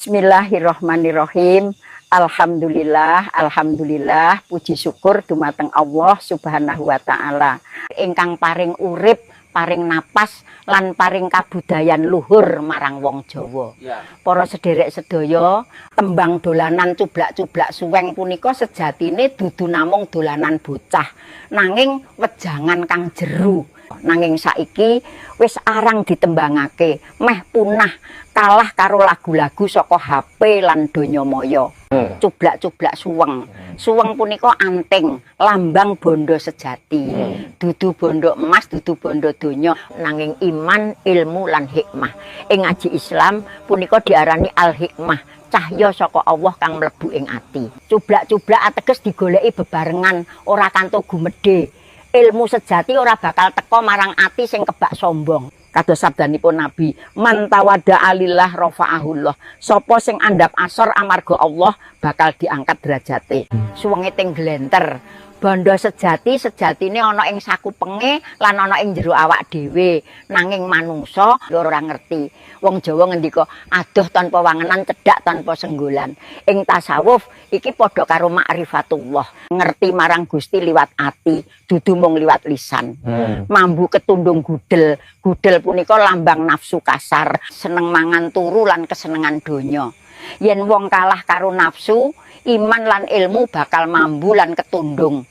Bismillahirrahmanirrahim. Alhamdulillah, alhamdulillah, puji syukur dumateng Allah Subhanahu wa taala ingkang paring urip, paring napas lan paring kabudayan luhur marang wong Jawa. Para sederek sedaya, tembang dolanan cublak-cublak suweng punika sejatine dudu namung dolanan bocah, nanging wejangan kang jeru. Nanging saiki wis arang ditembangake, meh punah kalah karo lagu-lagu saka HP lan donya maya. Cublak-cublak suweng. Suweng punika anting, lambang bondo sejati. Dudu bondo emas, dudu bondo donya, nanging iman, ilmu lan hikmah. Ing ngaji Islam punika diarani al-hikmah, cahya saka Allah kang mlebu ing ati. Cublak-cublak ateges digoleki bebarengan, ora kanto gumedhe. Ilmu sejati ora bakal teka marang ati sing kebak sombong. Kados sabdanipun Nabi, "Man tawadha'a lillah rafa'ahullah." Sapa sing andhap asor amarga Allah bakal diangkat derajate. Suwenge ting glenter. Bondo sejati sejatine ana ing sakupenge lan ana ing jero awak dhewe. Nanging manungsa ora ngerti. Wong Jawa ngendika, adoh tanpa wangenan, cedhak tanpa senggolan. Ing tasawuf iki padha karo ma'rifatullah. Ngerti marang Gusti liwat ati, dudu mung liwat lisan. Mambu ketundung gudel. Gudel punika lambang nafsu kasar, seneng mangan turu lan kesenengan donya. Yen wong kalah karo nafsu, iman lan ilmu bakal mambu lan ketundung.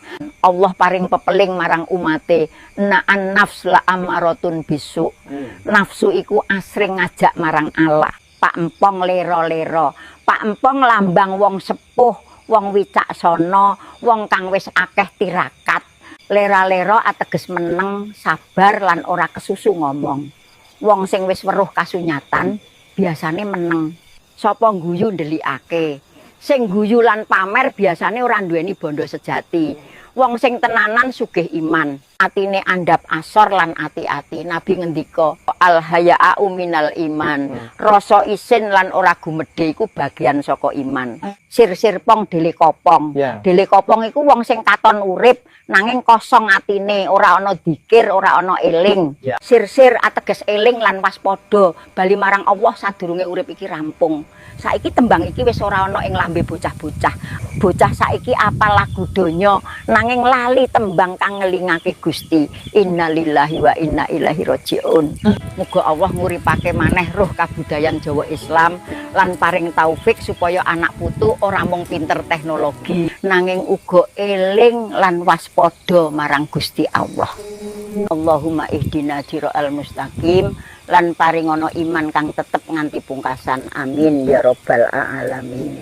Allah paring pepeling marang umate, na'an nafs la amaratun bisu. Nafsu iku asring ngajak marang Allah. Pak Empong lero-lero. Pak Empong lambang wong sepuh, wong wicaksana, wong kang wis akeh tirakat. Lera-lera ateges meneng, sabar lan ora kesusu ngomong. Wong sing wis weruh kasunyatan biasane meneng. Sapa guyu ndelikake. Sing guyu lan pamer biasane ora duweni bondo sejati. Wong sing tenanan sugih iman, atine andhap asor lan ati-ati. Nabi ngendika, al haya'u minal iman. Rasa isin lan ora gumedhe iku bagian saka iman. Sir-sir pong dele kopong. Dele kopong iku wong sing katon urip nanging kosong atine, ora ana dikir, ora ana eling. Sir-sir ateges eling lan waspada, bali marang Allah sadurunge urip iki rampung. Saiki tembang iki wis ora ana ing lambe bocah-bocah. Bocah saiki apal lagu donya nanging lali tembang kang ngelingake Gusti. Innalillahi wa inna ilaihi rajiun. Muga Allah nguripake maneh roh kabudayan Jawa Islam lan paring taufik supaya anak putu ora mung pinter teknologi nanging uga eling lan waspada marang Gusti Allah. Allahumma ihdina siratal mustaqim lan paringono iman kang tetep nganti pungkasan. Amin ya rabbal alamin.